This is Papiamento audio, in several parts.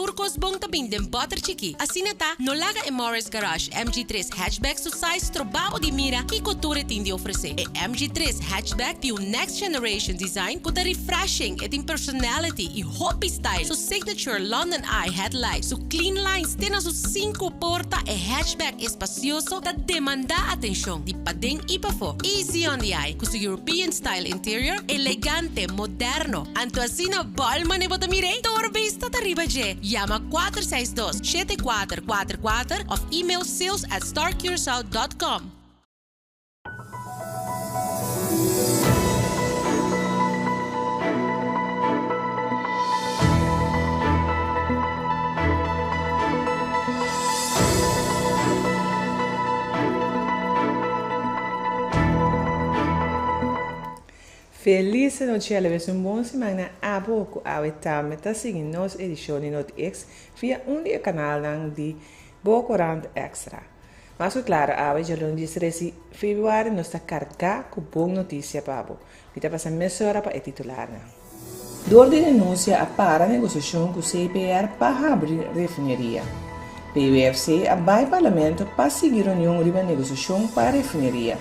tur kos bon ta bin den bòter chikí. Asina ta, no laga e Morris Garage MG tres Hatchback su size stroba bo di mira kiko tur e tin di ofresé. E MG tres Hatchback tin un next generation design ku ta refreshing, e tin personality i hopi style. Su signature London Eye headlight, su clean lines te na su sinku porta, e hatchback espacioso ta demandá atenshon di paden i pafó. Easy on the eye ku su European style interior, elegante, moderno. Anto asina bòl mane bo ta mir'é? Tur bista ta riba dje. Yama 462 7444 òf email sales at starcuracao dot com. Felis anochi alabes un bon siman na abo ku awe tambe ta sigui nos edishon di NotiX via un di e kanalnan di Bo Korant Extra. Mas ku klaro awe djalun diestres di febrüari nos ta kargá ku bon notisia pa bo. Mi ta pasa mesora pa e titularnan. Dor di denunsia a para negosiashon ku CPR pa habri refineria. PUFC a bai parlamento pa sigui reunion riba negosiashon pa refineria.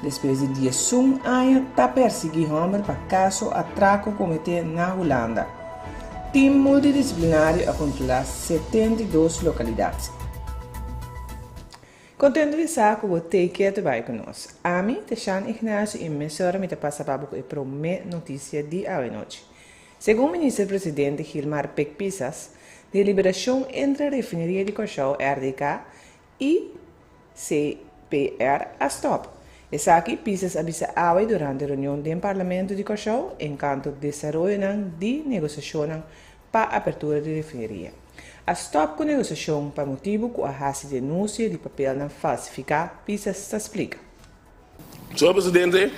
Despues di diesun aña ta persiguí hòmber pa kaso atrako kometé na Hulanda. Tim multidisiplinario a kontrolá 72 lokalidat. Kontentu di sa ku bo t'ei ketu bai ku nos. Ami ta Shan Ignacio i mesora mi ta pasa pa bo ku e promé notisia di awenochi. Segun Minister Presidente Gilmar Pik Pisas, deliberashon entre Refineria di Kòrsou, RDK, i CPR a stòp. Esaki Pisas a bisa awe durante reunion den Parlamento di Kòrsou enkanto desaroyonan di negosiashonnan pa apertura di refineria. A stòp ku negosiashon pa motibu ku a hasi denunsia di papelnan falsifiká, Pisas ta splika. Señor Presidente,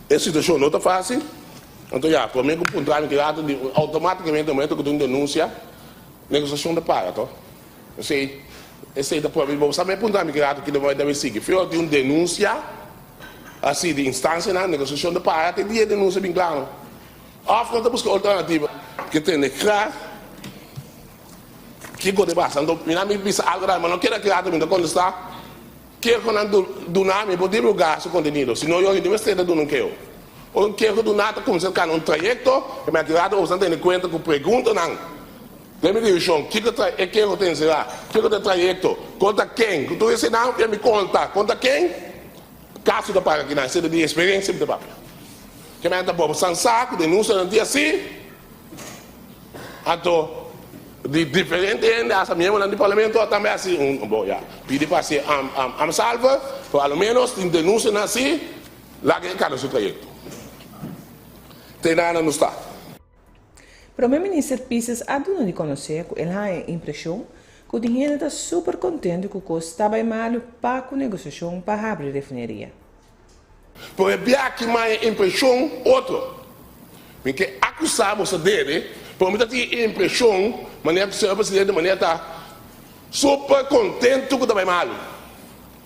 e situacion no ta facil, anto ya, prome cu puntra mi ki rato di automaticamente momento cu tin un denuncia, negociacion ta para to. Esey, esey ta probe, bo sa me puntra mi ki rato ki lo debe sigui. Fio tin un denuncia asi di instancianan, negociacion ta para te dia e denuncia bin cla no. Of no ta busca alternativa. Ke tene cla. Kiko ta pasa? Anto mi na mi bisa algo tambe, ma no keda kla mi ta kontestá, Keho nan duna mi por divulgá su kontenido, si no yo hende mester ta duna un keho. Ora un keho duná ta kuminsá kana un trayekto, e mi a keda ta usa tene kuenta ku preguntanan den mi direkshon, kiko ta e keho ta enserá, kiko ta e trayekto, konta ken, ku tur eseinan mi konta, konta ken, kaso ta para kinan, esei ta di eksperensia mi ta papia. Ke mi a ta bobo san sa ku denunsianan tin asi. Anto di diferente hende hasta miembronan di parlamento a tambe hasi un bo ya pidi pa hasi amsalve pero a lo menos tin denuncianan asi laga e kana su trayecto te nana no sta. Prome Minister Pisas a duna di conoce cu el haña e impresion cu tin hende ta super contento cu cos ta bay malu pa cu negociacion pa habri refineria. Pero e bia ki maya impreshon otro. Mi ke akusá boso dede, pero mi ta tin e impreshon manera ku señor presidente manera ta super kontentu ku ta bai malu.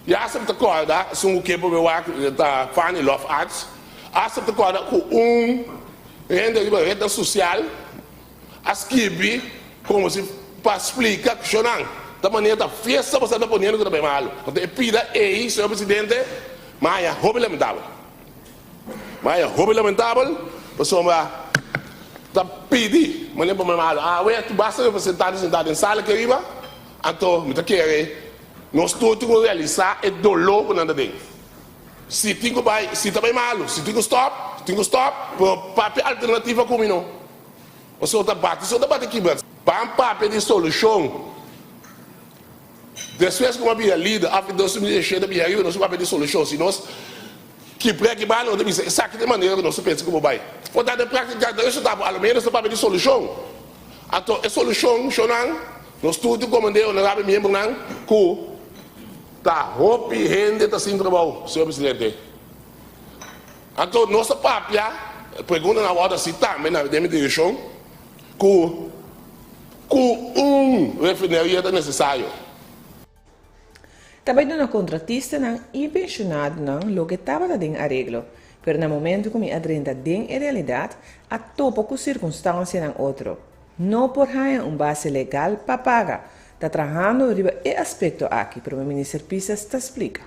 I asta mi ta kòrda esun ku ke por wak ta Fanny Love Arts, asta mi ta kòrda ku un hende riba retnan sosial a skirbi komo si pa splika ku shonnan ta manera ta fiesta boso ta poniendo ku ta bai malu. Anto e pida ei, señor presidente, mi a haña hopi lamentabel. Mi a haña hopi lamentabel pasobra ta pidi manera pa bai malu. Awe tu basta representante sentá den sala aki ariba, anto mi ta kere nos tur tin ku realisá e doló ku nan ta den. Si tin ku bai, si ta bai malu, si tin ku stòp, tin ku stòp, pero papia alternativa ku mi no. Pasobra ta bati so ta bati kibra. Ban papia di solushon. Despues ku mi a bira lider af di 2017 a bira ariba nos a papia di solushon. Si nos kibra aki banda nos ta bisa esaki ta e manera ku nos ta pensa ku bo bai. Por ta den praktika ta resulta bo alomenos ta papia di solushon. Anto e solushon shonnan nos tur tin komand'é honorabel miembronan ku ta hopi hende ta sin trabou, señor presidente. Anto nos ta papia, preguntanan a wòrdu hasi tambe na den mi direkshon, ku ku un refineria ta nesesario. Ta bai duna kontratistanan i penshonadonan loke tabata den areglo. Pero na momento ku mi a drenta den e realidat, a topa ku sirkunstansianan otro. No por haña un base legal pa paga. Ta trahando riba e aspekto aki, Prome Minister Pisas ta splika.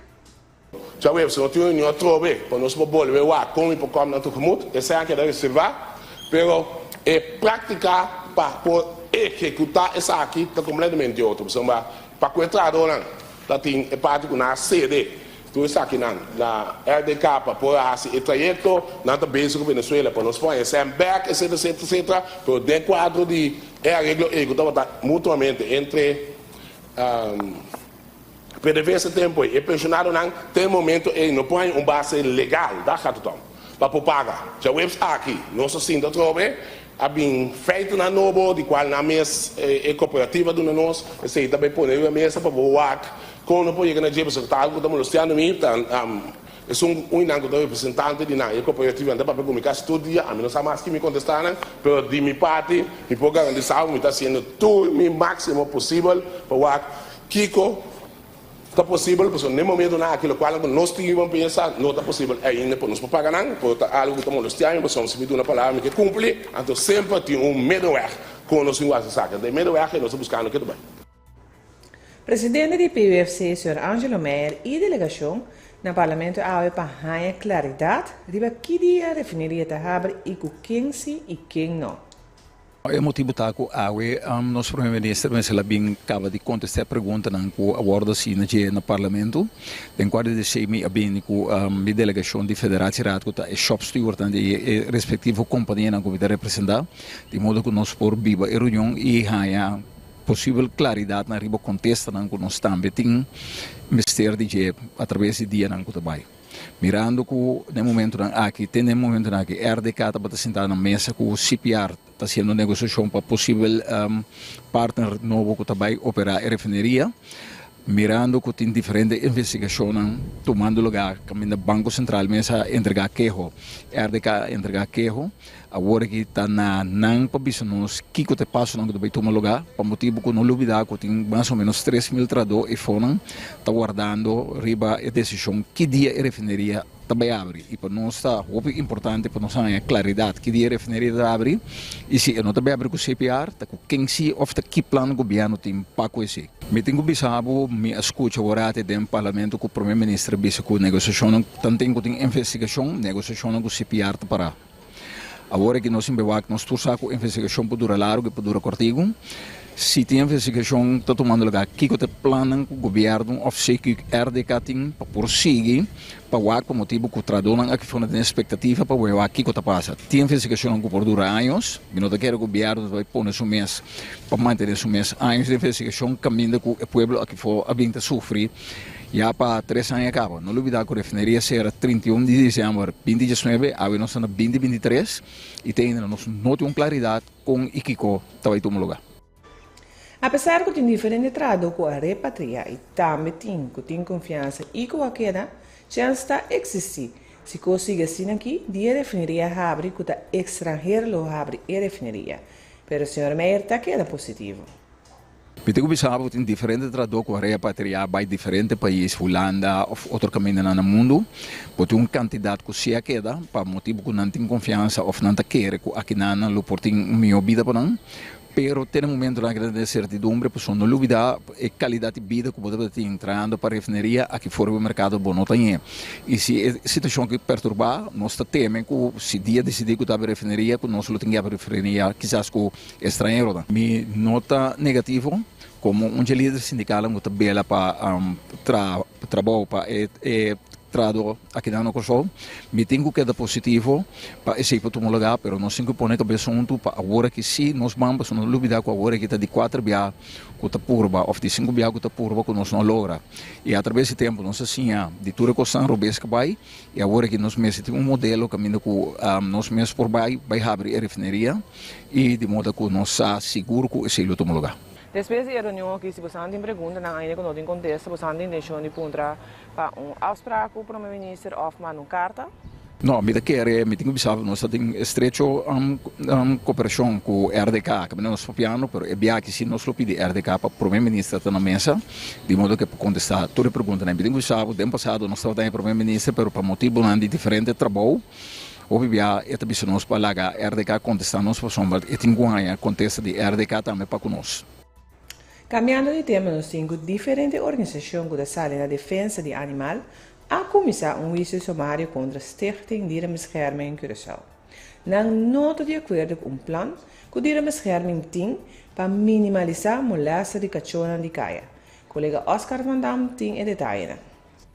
Djaweps no tin reunion atrobe pa nos por bolbe wak kon mi por kom nan tegemoet. Esei a keda reservá, pero e práktika pa por ehekutá esaki ta kompletamente otro. Pasobra pa ku e trahadónan ta tin e parti ku nan a sede tur esakinan na RDK pa por a hasi e trayekto, nan ta bezig ku Venezuela pa nos por haña esei bèk, etcetera, etcetera, etcetera. Pero den kuadro di e areglo ei ku tabata mutuamente entre PDVSA tempo ei, e pensionadonan te e momento ei no por haña un base legal, daar gaat het om, pa por paga. Djaweps aki nos a sinta atrobe, a bin feitonan nobo di cual nan mes e cooperativa duna nos, esei ta bay pone riba mesa pa bo wak con no por yega na dje, pasobra ta algo cu ta molostiando mi, ta esun un nan cu ta representante di nan, e cooperativa nan ta papia cu mi casi tur dia, ami no sa mas ki mi contesta nan, pero di mi parti mi por garantisa bo mi ta haciendo tur mi maximo posibel pa wak Kiko ta posibel? Pasobra n'e momentonan aki lokual ku nos tin yuban pensa no ta posibel ainda pa nos por paga nan, por ta algu ku ta molestia mi, pasobra si mi duna palabra mi ke kumpli, anto semper tin un middenweg kon nos tin ku hasi esaki. Anto e middenweg ei nos ta buskando ke ta bai. Presidente di PUFC, señor Angelo Meyer i delegashon na Parlamento awe pa haña klaridat riba ki dia refineria ta habri i ku ken si i ken no. E motibu ta ku awe nos Prome Minister mester a bin kaba di kontestá e preguntanan ku a wòrdu hasi na dje na Parlamento. Den kuadro di esei mi a bini ku mi delegashon di Federatieraad ku ta e shopstewardnan di e respektivo kompanianan ku mi ta representá, di modo ku nos por biba e reunion i haña posibel klaridatnan riba kontestanan ku nos tambe tin mester di dje atraves di dianan ku ta bai. Mirando ku den momentunan aki, te den momentunan aki RDK tabata sintá na mesa ku CPR ta hasiendo negosiashon pa posibel partner nobo ku ta bai operá e refineria. Mirando ku tin diferente investigashonnan tumando lugá kaminda Banko Sentral mes a entregá keho, RDK a entregá keho. Awor aki ta na nan pa bisa nos kiko ta e pasonan ku ta bai tuma lugá, pa motibu ku no lubidá ku tin mas o ménos 3000 trahadó eifonan ta wardando riba e desishon ki dia e refineria ta bai abri. I pa nos ta hopi importante pa nos haña klaridat ki dia e refineria ta abri i si e no ta bai abri ku CPR ta ku ken si òf ta ki plan gobièrnu tin pa ku esei. Mi tin ku bisa bo, mi a skucha worati den parlamento ku prome minister a bisa ku negosiashonnan tanten ku tin investigashon, negosiashonnan ku CPR ta pará. Awor aki nos tin bewak, nos tur sa ku investigashon por dura largu i por dura kòrtigu. Si tin investigashon ta tumando lugá, kiko ta e plannan ku gobièrnu òf CQRDK tin pa por sigui pa wak pa motibu ku trahadónan aki for na tin espektativa pa wak kiko ta pasa. Tin investigashonnan ku por dura años, mi no ta kere gobièrnu ta bai pone su mes pa mantené su mes años di investigashon kaminda ku e pueblo aki for a bin ta sufri. Ya pa tres aña kaba. No lubida ku refineria sera 31 di desèmber 2019, awe nos ta na 2023 i te ainda nos no tin un klaridat kon i kiko ta bai tuma lugá. Apesar ku tin diferente trahadó ku a repatriá i tambe tin ku tin konfiansa i ku a keda, chèns ta eksistí si kos sigui asina aki di e refineria habri ku ta ekstranhero lo habri e refineria. Pero señor Meijer ta keda positivo. Mi tin ku bisa bo tin diferente trahadó ku a repatriá bai diferente pais, Hulanda òf otro kamindanan na mundu. Bo tin un kantidat ku si a keda pa motibu ku nan tin konfiansa òf nan ta kere ku akinan nan lo por tin un mihó bida pa nan. Pero te na momentunan aki ta den sertidumbre pasobra no lubidá e kalidat di bida ku bo tabata tin trahando pa refineria aki for riba merkado bo no ta ñe. I si e situashon aki perturbá nos ta teme ku si dia disidí ku ta habri refineria ku nos lo tin ke habri refineria kisas ku Estranheronan. Mi no ta negativo, komo un dje lider sindikalnan ku ta bela pa traha trabou pa e trahadó akinan na Kòrsou. Mi tin ku keda positivo pa esei por tuma lugá, pero nos tin ku pone kabes huntu pa awor aki sí nos ban, pasobra no lubidá ku awor aki ta di kuater bia ku ta purba òf di sinku bia ku ta purba ku nos no a logra. I atraves di tempu nos a siña di tur e kosnan robes ku bai. I awor aki nos mester tin un modelo kaminda ku nos mes por bai bai habri e refineria i di moda ku nos sa sigur ku esei lo tuma lugá. Despues di e reunion aki, si bosan tin preguntanan ainda ku no tin kontesta, bosan tin intenshon di puntra pa un afspraak ku Prome Minister òf manda un karta. No, mi ta kere, mi tin ku bisa nos ta tin estrecho koperashon ku RDK, kaminda nos papiando, pero e biaha aki si nos lo pidi RDK pa Prome Minister ta na mesa, di modo ke por kontestá tur e preguntanan. Mi tin ku bisa bo, den pasado nos tabata den e Prome Minister, pero pa motibunan di diferente trabou, hopi biaha e ta bisa nos pa laga RDK kontestá nos pasobra e tin ku haña kontesta di RDK tambe pa ku nos. Kambiando di tema nos tin ku diferente organisashon ku ta sali na defensa di animal a kuminsá un huisio sumario kontra Stichting Dierenbescherming Curaçao. Nan no ta di akuerdo ku un plan ku Dierenbescherming tin pa minimalisá molèster di kachónan di kaya. Kolega Oscar van Dam tin e detayenan.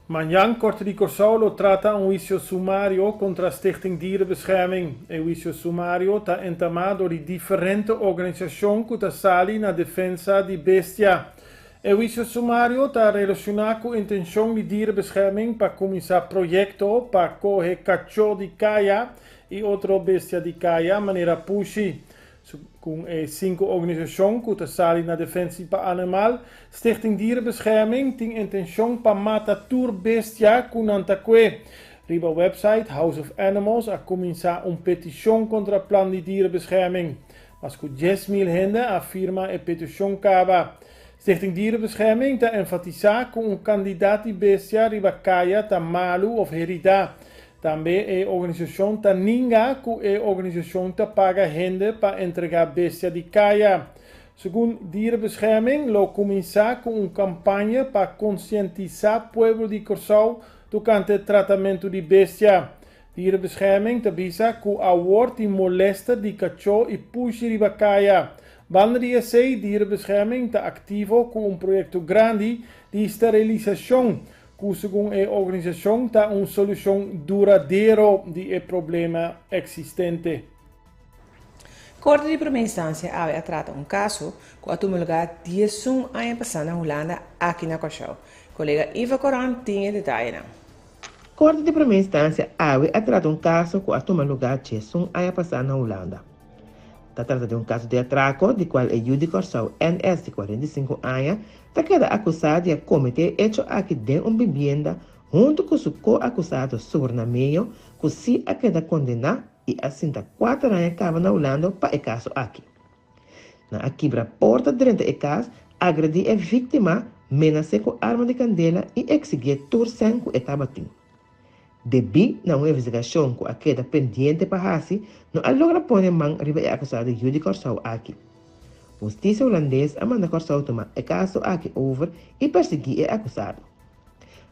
Mañan Korte di Kòrsou lo trata un huisio sumario kontra Stichting Dierenbescherming. E huisio sumario ta entamá dor di diferente organisashon ku ta sali na defensa di bestia. E huisio sumario ta relashoná ku intenshon di Dierenbescherming pa kuminsá proyekto pa kohe kachó di kaya i otro bestia di kaya manera pushi. Segun e sinku organisashon ku ta sali na defensi pa animal, Stichting Dierenbescherming tin intenshon pa mata tur bestia ku nan ta kue. Riba website House of Animals a kuminsá un petishon kontra plan di dierenbescherming. Mas ku 10,000 hende a firma e petishon kaba. Stichting Dierenbescherming ta enfatisá ku un kandidat di bestia riba kaya ta malu òf heridá. Tambe e organisashon ta ninga ku e organisashon ta paga hende pa entregá bestia di kaya. Segun Dierenbescherming lo kuminsá ku un kampaña pa konsientisá pueblo di Kòrsou tokante tratamentu di bestia. Dierenbescherming ta bisa ku awor tin molester di kachó i pushi riba kaya. Banda di esei Dierenbescherming ta aktivo ku un proyekto grandi di sterilisashon ku segun e organisashon ta un solushon duradero di e problema eksistente. Korte di Promé Instansia awe a trata un kaso ku a tuma lugá 11 aña pasá na Hulanda aki na Kòrsou. Kolega Iva Koran tin e detayenan. Korte di Promé Instansia awe a trata un kaso ku a tuma lugá 11 aña pasá na Hulanda. Ta trata di un kaso di atrako di kual e yu di Kòrsou NS di 45 aña ta keda akusá di a kometé e echo aki den un bibienda huntu ku su ko-akusado Surnameo ku sí a keda kondená i a sinta kuater aña kaba na Hulanda pa e kaso aki. Nan a kibra porta drenta e kas, agredí e víktima, menas'é ku arma di kandela i eksigié tur sèn ku e tabatin. Debí na un investigashon ku a keda pendiente pa hasi, no a logra pone man riba e akusado yu di Kòrsou aki. Hustisia hulandes a manda Kòrsou tuma e kaso aki over i persiguí e akusado.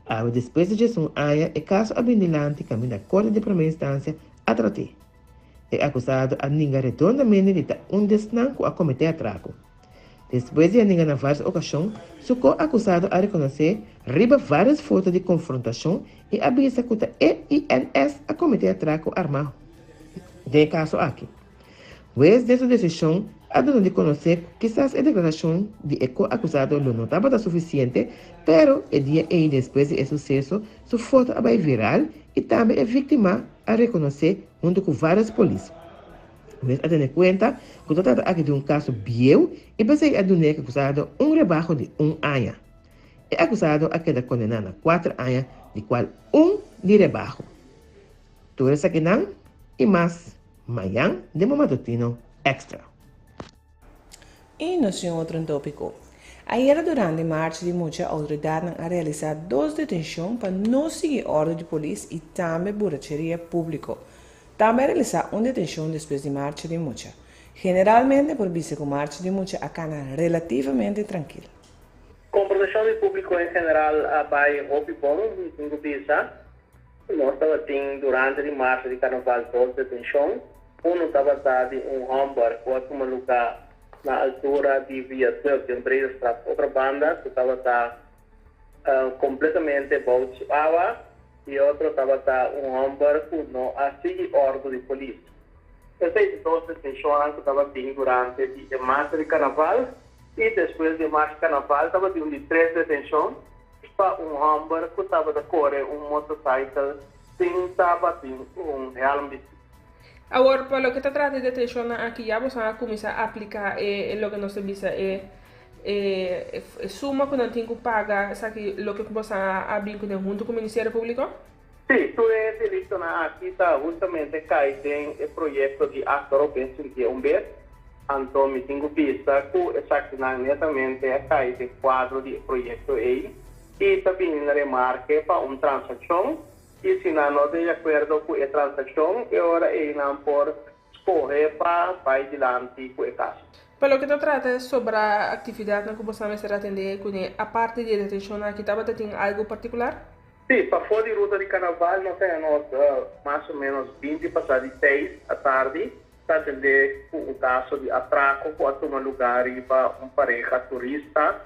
Awe despues di 11 aña e kaso a bin dilanti kaminda Korte di Promé Instansia a trat'é. E akusado a ninga redondamente di ta un desnan ku a kometé atrako. Despues di a ninga na vários okashon, su ko-akusado a rekonosé riba vários foto di konfrontashon i a bisa ku ta e i NS a kometé atrako armá den e kaso aki. Hues den su desishon a duna di konosé ku kisas e deklarashon di e ko-akusado lo no tabata sufisiente, pero e dia ei despues di e suseso su foto a bai viral i tambe e víktima a rekonosé huntu ku vários polis. Hues a tene kuenta ku ta trata aki di un kaso bieu i p'esei a duna e akusado un rebaho di un aña. E akusado a keda kondená na kuater aña di kual un di rebaho. Tur esakinan i mas mañan den bo matutino Extra. I nos tin otro un tópiko. Ayera durante marcha di mucha outoridatnan a realisá dos detenshon pa no sigui òrdu di polis i tambe buracheria públiko. Tambe a realisá un detenshon despues di marcha di mucha. Generalmente por bisa ku marcha di mucha a kana relativamente trankil. Komportashon di públiko en general a bai hopi bon, mi tin ku bisa. Nos tabatin durante di marcha di karnaval dos detenshon. Uno tabata di un hòmber ku a tuma lugá na altura di viaduct den Breedestraat otra banda ku tabata kompletamente bou di su awa i e otro tabata un hòmber ku no a sigui òrdu di polis. Esei ta dos detenshonnan ku tabatin durante di e marcha di karnaval i despues di e marcha di karnaval tabatin un di tres detenshon pa un hòmber ku tabata kore un motosaikel sin tabatin un hèlm bisti. Awor, pa loke ta trata e detenshonnan aki ya boso a kuminsá apliká e loke nos ta bisa e e suma ku nan tin ku paga esaki loke ku boso a bin kuné huntu ku Ministerio Públiko? Sí, tur e delitonan aki ta hustamente kai den e proyekto di Achterop Sinti un bes. Anto mi tin ku bisa ku esakinan netamente a kai den kuadro di e proyekto ei i ta bini na remarke pa un transakshon i si nan no ta di akuerdo ku e transakshon e ora ei nan por skohe pa bai dilanti ku e kaso. Pa loke ta trata sobra aktividatnan ku boso a mester atendé kuné aparte di e detenshonnan aki tabata tin algu partikular? Sí, pafó di ruta di karnaval nos a haña nos mas o ménos 20 pasá di seis atardi ta atendé ku un kaso di atrako ku a tuma lugá riba un pareha turista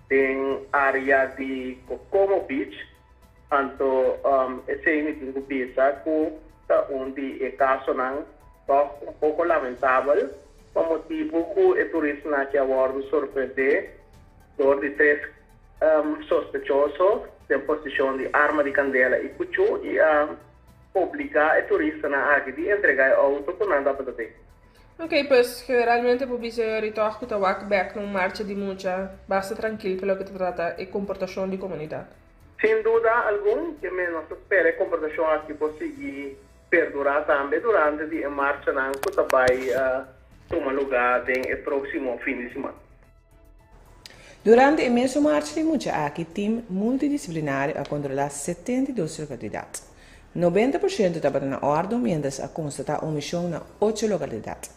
den área di Kokomo Beach. Anto esei mi tin ku bisa ku ta un di e kasonan tòg un poko lamentabel pa motibu ku e turistanan aki a wòrdu sorprendé dor di tres sospechoso den posishon di arma di kandela i kuchú i a obligá e turistanan aki di entregá e outo ku nan tabata den. Ok, pues generalmente por bisa yori tòg ku ta wak bèk na un marcha di mucha basta trankil pa loke ta trata e komportashon di komunidat. Sin duda algun, ke men nos ta spera e komportashon aki por sigui perdurá tambe durante di e marchanan ku ta bai tuma lugá den e próksimo fin di siman. Durante e mesun marcha di mucha aki, tim multidisiplinario a kontrolá 72 lokalidat. 90% tabata na òrdu, miéntras a konstatá omishon na ocho lokalidat.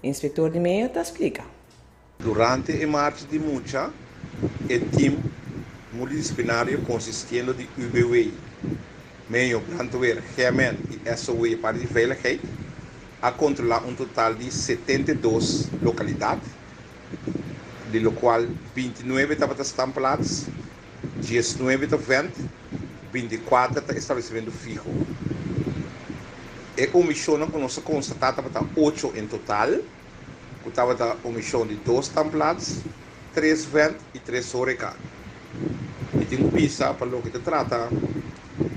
Inspektor di Meo ta splika. Durante e marcha di mucha, e tim multidisiplinario konsistiendo di UBW, Meo, Brandweer, GMN i SOW parti di Veiligheid a kontrolá un total di 72 lokalidat, di lokual 29 tabata standplaats, 19 ta vent, 24 ta establesimentu fiho. E omishonnan ku nos a konstatá tabata ocho en total, ku tabata omishon di dos standplaats, tres vent i tres horeca. Mi tin ku bisa pa loke ta trata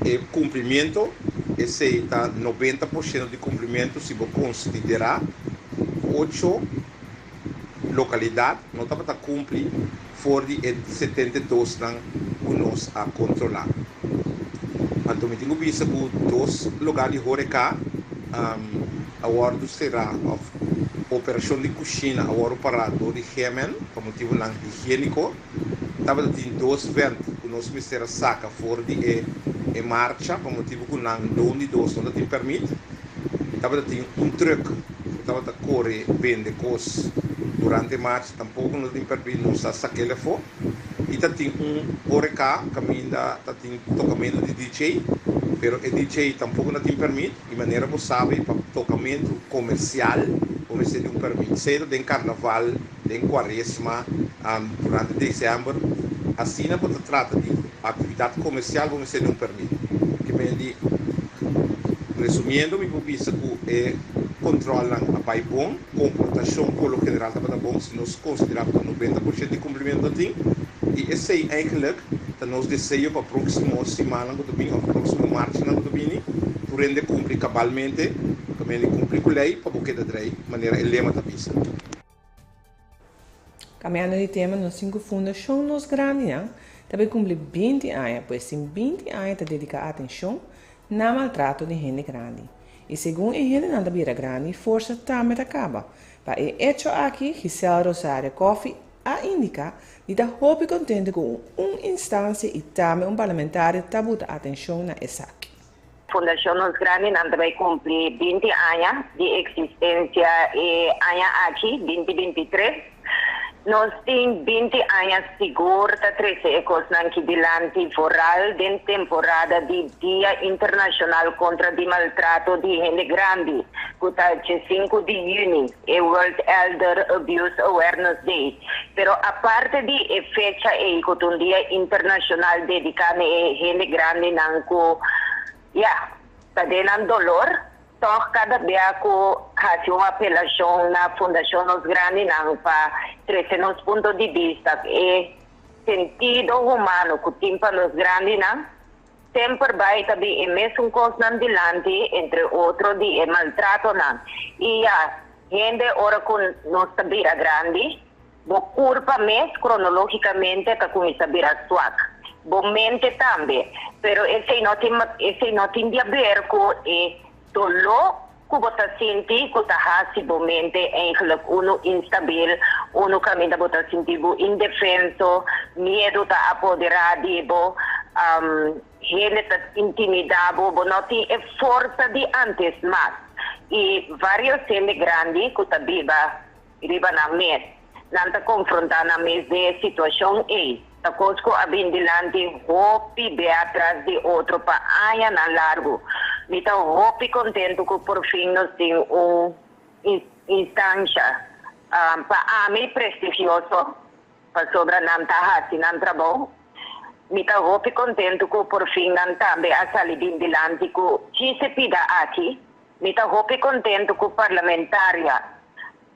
e kumplimentu, esei ta 90% di kumplimentu si bo konsiderá ocho lokalidat no tabata kumpli for di e 72 nan ku nos a kontrolá. Anto mi tin ku bisa ku dos lugá di horeca a wòrdu será òf operashon di kushina a wòrdu pará dor di GMN pa motibunan higiéniko. Tabata tin dos vent ku nos mester a saka for di e marcha pa motibu ku nan don di dos no ta tin pèrmit. Tabata tin un trùk ku tabata kore bende kos durante marcha tampoko no ta tin pèrmit, nos a sak'el afó. I ta tin un horeca kaminda ta tin tokamentu di DJ, pero e DJ tampoko no tin pèrmit. Di manera bo sabi pa tokamentu komersial bo mester di un pèrmit, sea ta den karnaval, den kuaresma, durante desèmber, asina bo ta trata di aktividat komersial bo mester di un pèrmit. Ke men di, resumiendo mi por bisa ku e kontròlnan a bai bon, komportashon por lo general tabata bon si nos konsiderá ku ta 90% di kumplimentu ta tin i esei eigenlik ta nos deseo pa próksimo simannan ku ta bini òf próksimo marchanan ku ta bini tur hende kumpli kabalmente, ke men di kumpli ku lei pa bo keda drei manera e lema ta bisa. Kambiando di tema, nos tin ku Fundashon Nos Grandinan ta bai kumpli 20 aña, pues tin 20 aña ta dediká atenshon na maltrato di hende grandi. I segun e hendenan ta bira grandi, forsa tambe ta kaba. Pa e echo aki, Giselle Rosario Coffie a indiká di ta hopi kontentu ku un instansia i tambe un parlamentario ta buta atenshon na esaki. Fundashon Nos Grandinan ta bai kumpli 20 aña di eksistensia e aña aki, 2023. Nos tin 20 aña sigur ta trese e kosnan ki dilanti, vooral den temporada di Dia Internashonal kontra di Maltrato di Hende Grandi, ku ta 5 di yüni, e World Elder Abuse Awareness Day. Pero aparte di e fecha ei, ku ta un dia internashonal dediká na e hende grandinan ku, ya, ta den nan dolor, tòg kada bia ku hasi un apelashon na Fundashon Nos Grandinan pa trese nos punto di bista, e sentido humano ku tin pa nos grandinan, semper bai ta bin e mesun kosnan dilanti, entre otro di e maltratonan. I ya, hende ora ku nos ta bira grandi, bo kurpa mes kronologikamente ta kuminsá bira swak. Bo mente tambe. Pero esei no tin esei no tin di haber ku e doló ku bo ta sinti ku ta hasi bo mente eigenlijk unu instabil, unu kaminda bo ta sinti bo indefenso, miedu ta apoderá di bo, hende ta intimidá bo, bo no tin e forsa di antes mas. I vários hende grandi ku ta biba riba nan mes. Nan ta konfrontá nan mes den e situashon ei. Ta kos ku a bin dilanti hopi bea tras di otro pa añanan largu. Mi ta hopi kontentu ku porfin nos tin un instansha pa ami prestigioso pasobra nan ta hasi nan trabou. Mi ta hopi kontentu ku porfin nan tambe a sali bin dilanti ku djis e pida aki. Mi ta hopi kontentu ku parlamentaria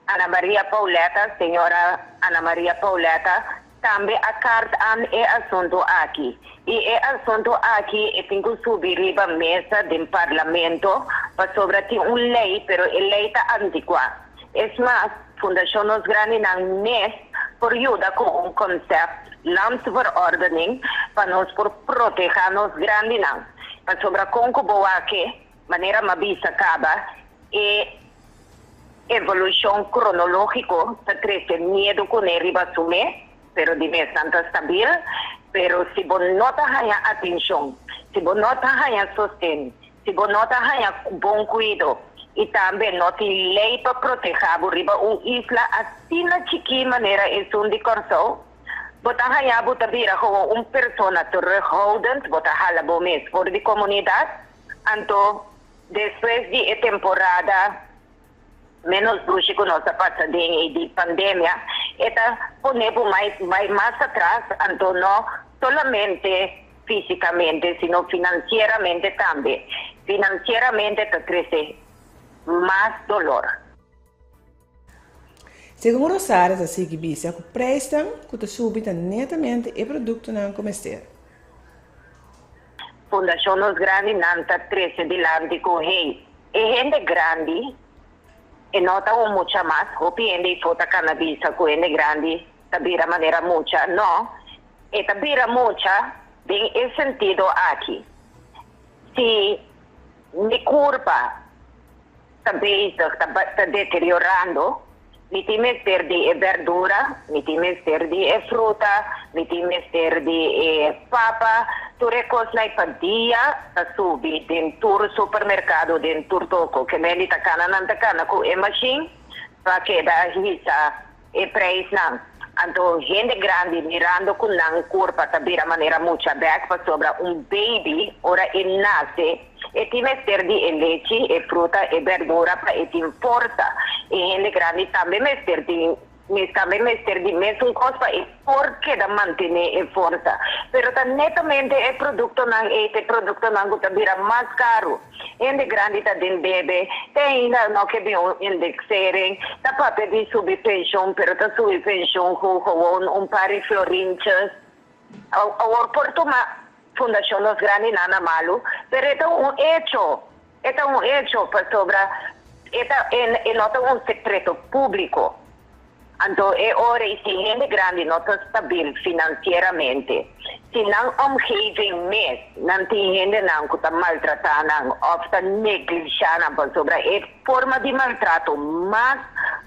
Ana Maria Pauletta, Señora Ana Maria Pauletta, tambe a kaart aan e asuntu aki. I e asuntu aki e tin ku subi riba mesa den Parlamento pasobra tin un lei pero e lei ta antikuá. Es mas, Fundashon Nos Grandinan mes por yuda ku un concept landsverordening pa nos por protehá nos grandinan. Pasobra kon ku bo wak e, manera m'a bisa kaba, e Evolushon kronológiko ta trese miedu kuné riba su mes, pero di mes nan ta stabil. Pero si bo no ta haña atenshon, si bo no ta haña sosten, si bo no ta haña bon kuido i tambe no tin lei pa protehá bo riba un isla asina chikí manera esun di Kòrsou, bo ta haña bo ta bira gewoon un persona terughoudend, bo ta hala bo mes for di komunidat. Anto Despues di e temporada menos dushi ku nos a pasa den e di pandemia, e ta pone bo mai bai mas atras, anto no solamente físikamente sino finansieramente tambe. Finansieramente ta trese mas dolor. Segun Rosario ta sigui bisa ku preisnan ku ta subi ta netamente e produktonan ku mester. Fundashon Nos Grandi nan ta trese dilanti ku hey, e hende grandi e no ta un mucha mas, hopi hende ifo ta kana bisa ku hende grandi ta bira manera mucha, no, e ta bira mucha den e sentido aki, si mi kurpa ta bezig, ta ta deteriorando, mi tin mester di e berdura, mi tin mester di e fruta, mi tin mester di e papa, tur e kosnan ei pa dia ta subi den tur supermerkado, den tur toko. Ke mende ta kana nan ta kana ku e mashin pa keda hisa E prijsnan. Anto hende grandi mirando cu nan curpa ta bira manera mucha bek pasobra un baby ora e nace e tin mester di e lechi, e fruta, e berdura pa e tin forsa. E hende grandi tambe mester tin tambe mester di mesun cos pa e por keda mantene e forsa. Pero ta netamente e productonan ey ta e productonan cu ta bira mas caro. Hende grandi ta den debe, te ainda no ke bin un indexering, ta papia di subi penshun, pero ta subi penshun ku gewoon un par di florintjes. Awor por tuma Fundashon Nos Grandinan na malu, pero e ta un echo, e ta un echo pasobra e ta e no ta un sekreto públiko. Anto e ora i si hende grandi no ta stabil finansieramente, si nan omgeving mes nan tin hendenan ku ta maltratá nan òf ta neglishá nan pasobra e forma di maltrato mas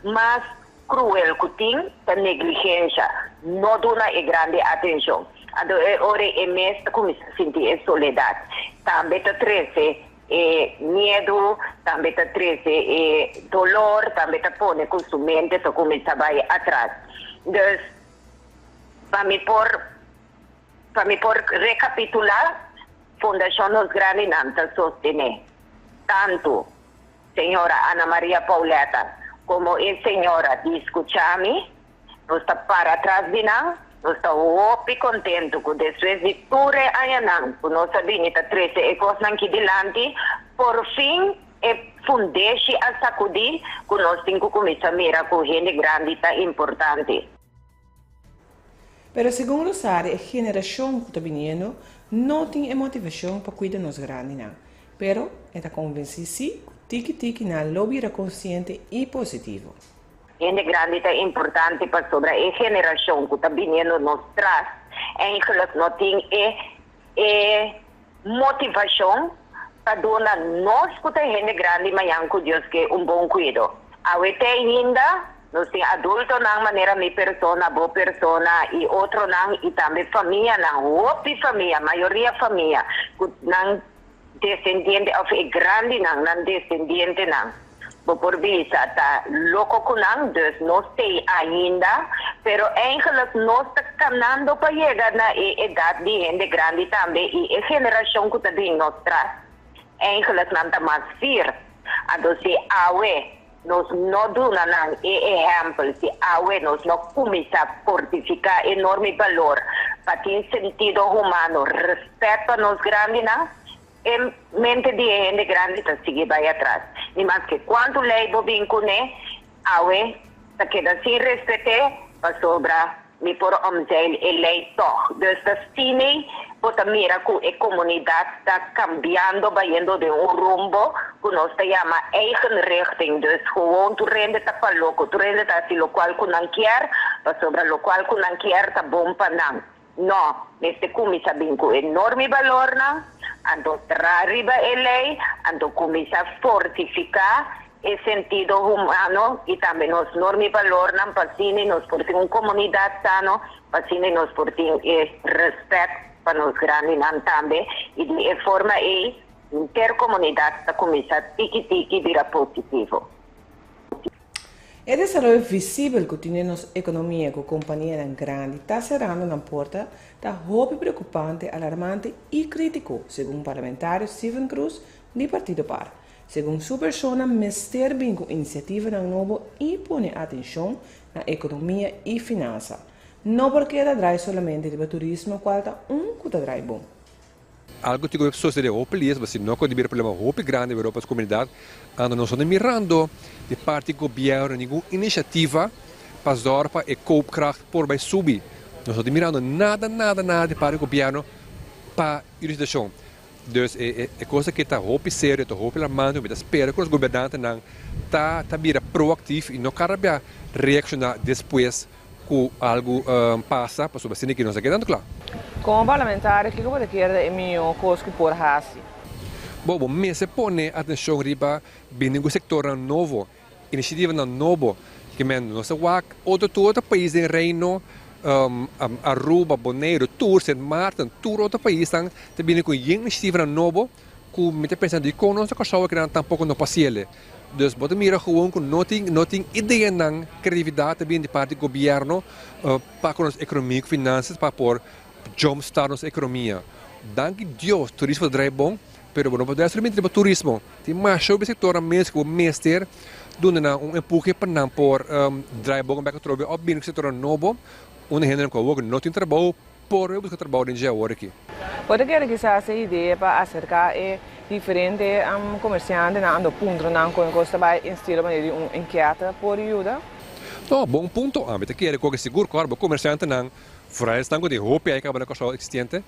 mas kruel ku tin ta negligensha, no duna e grandi atenshon. Anto e ora e mes ta kuminsá sinti e soledat. Tambe ta trese E miedu tambe ta trese e dolor, tambe ta pone ku su mente ta kuminsá bai atras. Dus, pa mi por pa mi por rekapitulá, Fundashon Nos Grandinan ta sostené tantu señora Ana Maria Pauletta komo e señora di Skuchami. Nos ta para tras di nan. Nos ta hopi kontentu ku despues di tur e añanan ku nos a bini ta trese e kosnan ki dilanti, porfin e fundeshi a sakudí ku nos tin ku kuminsá mira ku hende grandi ta importante. Pero segun Rosario e generashon ku ta biniendo no tin e motivashon pa kuida nos grandinan. Pero e ta konvensí sí ku tiki tiki nan lo bira konsiente i positivo. Hende grandi ta importante pasobra e generashon ku ta biniendo nos tras eigenlijk no tin e e motivashon pa duna nos ku ta hende grandi mañan ku Dios ke un bon kuido. Awe te ainda nos tin adultonan manera mi persona, bo persona i otronan i tambe famianan, hopi famia, mayoria famia ku nan Desendiente of e grandinan, nan desendientenan, bo por bisa ta loko ku nan, dus nos t'ei ainda, pero eigenlijk nos ta kanando pa yega na e edat di hende grandi tambe i e generashon ku ta bin nos tras, eigenlijk nan ta mas fir. Anto si awe Nos no duna nan e ehèmpel si awe nos no kuminsá fortifiká e norma i balor pa tin sentido humano, rèspèt pa nos grandinan, e mente di e hende grandi ta sigui bai atras. Ni maske kuantu lei bo bin kuné, awe ta keda sin respet'é pasobra Mi por omzeil e ley tog. Dus ta sini bo ta mira cu e comunidad ta cambiando bayendo den un rumbo cu nos ta yama eigen richting. Dus gewoon tur hende ta pa loco, tur hende ta haci locual cu nan kier pasobra locual cu nan kier ta bon pa nan. No, mester cuminsa bin cu enorme balornan, anto tra riba e ley, anto cuminsa fortifica E sentido humano i tambe nos norma i balornan pa asina nos por tin un komunidat sano, pa asina nos por tin e rèspèt pa nos grandinan tambe i di e forma ei henter komunidat ta kuminsá tiki tiki bira positivo. E desaroyo visibel ku tin den nos ekonomia ku kompanianan grandi ta serando nan porta ta hopi preokupante, alarmante i krítiko, segun parlamentario Steven Croes di Partido par. Segun su persona mester bin ku inisiativanan nobo i pone atenshon na ekonomia i finansa. No por keda drai solamente riba turismo kual ta un ku ta drai bon. Algo tin ku sosede hopi lies, si no ku di bira problema hopi grandi pa nos komunidat, anto nos no ta mirando di parti gobièrnu ningun inisiativa pa zòrg pa e koopkracht por bai subi. Nos no ta mirando nada nada nada di parti gobièrnu pa e situashon. Dus e e kos aki ta hopi serio, ta hopi alarmante, mi ta spera ku nos gobernantenan ta ta bira proaktief i no kada bia reakshoná despues ku algu pasa, pasobra asina ki nos a keda tantu kla. Komo parlamentario kiko bo ta kere ta e mihó kos ku por hasi? Bo bo mester pone atenshon riba bini ku sektornan nobo. Iniciativanan nobo ke men nos a wak otro tur otro pais den Reino, Aruba, Boneiru, tur Sint Maarten, tur otro paisnan ta bini ku yen iniciativanan nobo ku mi ta pensa dikon nos na Kòrsou akinan tampoko no pasiele. Dus bo ta mira gewoon ku no tin no tin ideanan, kreatividat ta bini di parti gobièrnu pa ku nos ekonomia ku finansas pa por jumpstart nos ekonomia. Danki Dios turismo ta drai bon. Pero bo no por drai solamente riba turismo. Tin masha hopi sectornan mes cu bo mester duna nan un empuhe pa nan por drai boca bek atrobe of bini cu sectornan nobo unda hendenan cu awor no tin trabou por bay busca trabou den dje awor aki. Bo ta kere kisas e idea pa acerca e diferente comerciantenan ando puntronan con e cos ta bay estilo manera di un enqueta por yuda? No, bon punto. Ami ta kere cu sigur cu ora bo comerciantenan, vooral esnan cu tin hopi ai caba na Curaçao existente,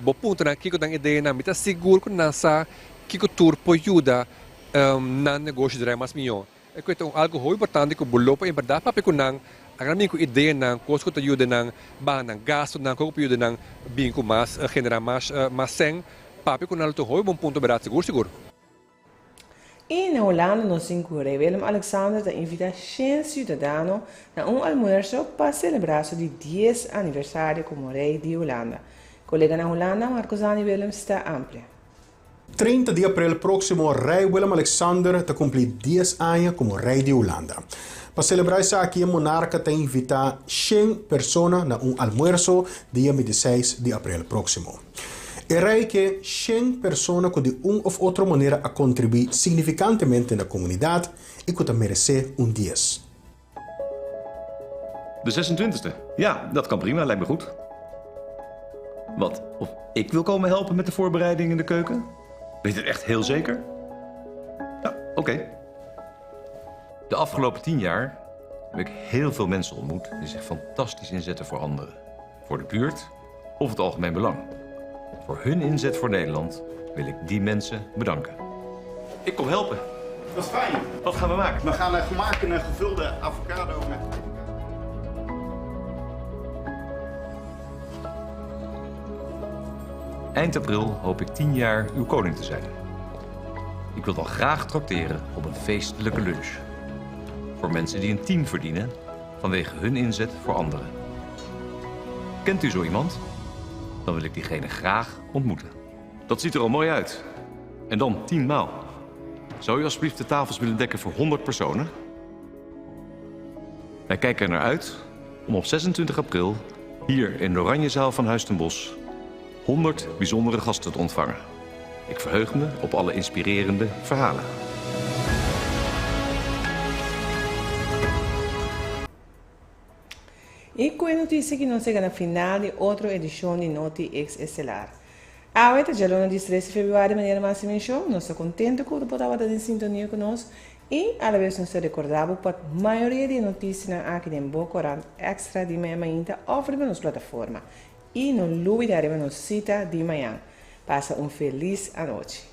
Bo puntra nan kiko nan ideanan, mi ta sigur ku nan sa kiko tur por yuda nan negoshi drai mas mihó. E ku e ta un algu hopi importante ku bo lo por en bèrdat papia ku nan, agarra bin ku ideanan, kos ku ta yuda nan baha nan gastunan, kos ku por yuda nan bin ku mas, generá mas mas sèn. Papia ku nan lo ta un hopi bon punto bèrdat, sigur sigur. I na Hulanda nos tin ku Rei Willem Alexander ta invitá shen siudadano na un almuerso pa selebrá su di dies aniversario komo Rei di Hulanda. Kolega na Hulanda, Marcozani Willems ta amplia. 30 di aprel próksimo Rei Willem Alexander ta kumplí dies aña komo Rei di Hulanda. Pa selebrá esaki e monarka ta invitá shen persona na un almuerso dia 26 di aprel próksimo. E rei ke shen persona ku di un òf otro manera a kontribuí signifikantemente na komunidat i ku ta meresé un dies. De zesentwintigste? Ja, dat kan prima, lijkt me goed. Wat, of ik wil komen helpen met de voorbereiding in de keuken? Weet je het echt heel zeker? Ja, oké. De afgelopen tien jaar heb ik heel veel mensen ontmoet die zich fantastisch inzetten voor anderen. Voor de buurt of het algemeen belang. Voor hun inzet voor Nederland wil ik die mensen bedanken. Ik kom helpen. Wat fijn. Wat gaan we maken? We gaan eh, maken een gevulde avocado met... Eind april hoop ik 10 jaar uw koning te zijn. Ik wil dan graag trakteren op een feestelijke lunch. Voor mensen die een 10 verdienen vanwege hun inzet voor anderen. Kent u zo iemand? Dan wil ik diegene graag ontmoeten. Dat ziet er al mooi uit. En dan 10 maal. Zou u alsjeblieft de tafels willen dekken voor 100 personen? Wij kijken er naar uit om op 26 april hier in de Oranjezaal van Huis ten Bosch 100 bijzondere gasten te ontvangen. Ik verheug me op alle inspirerende verhalen. I ku e notisia ki nos yega na final di otro edishon di Noti X Estelar. Awe ta djaluna di tres di februari manera mas menshon, nos ta kontento ku bo tabata den sintonia ku nos i alabes nos ta rekorda bo pa mayoria di e notisianan aki den bo korant Extra di mañan mainta òf riba nos plataforma. I no lubida riba nos sita di mañan. Pasa un felis anochi.